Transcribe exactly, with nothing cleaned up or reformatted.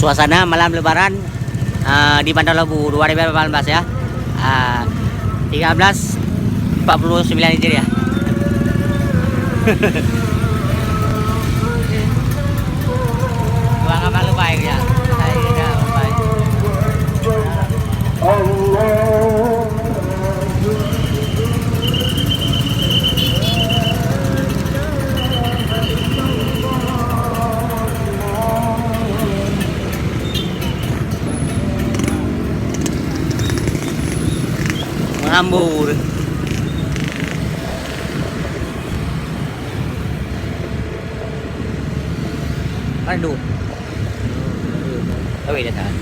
Suasana malam Lebaran, ah, di Bandar Labu dua ribu delapan belas ya. Ah, tiga belas empat puluh sembilan Hijriah. Dua kapal lebai ya. Saya kira lebai. Mambur. Aduh. Awet dah tahan.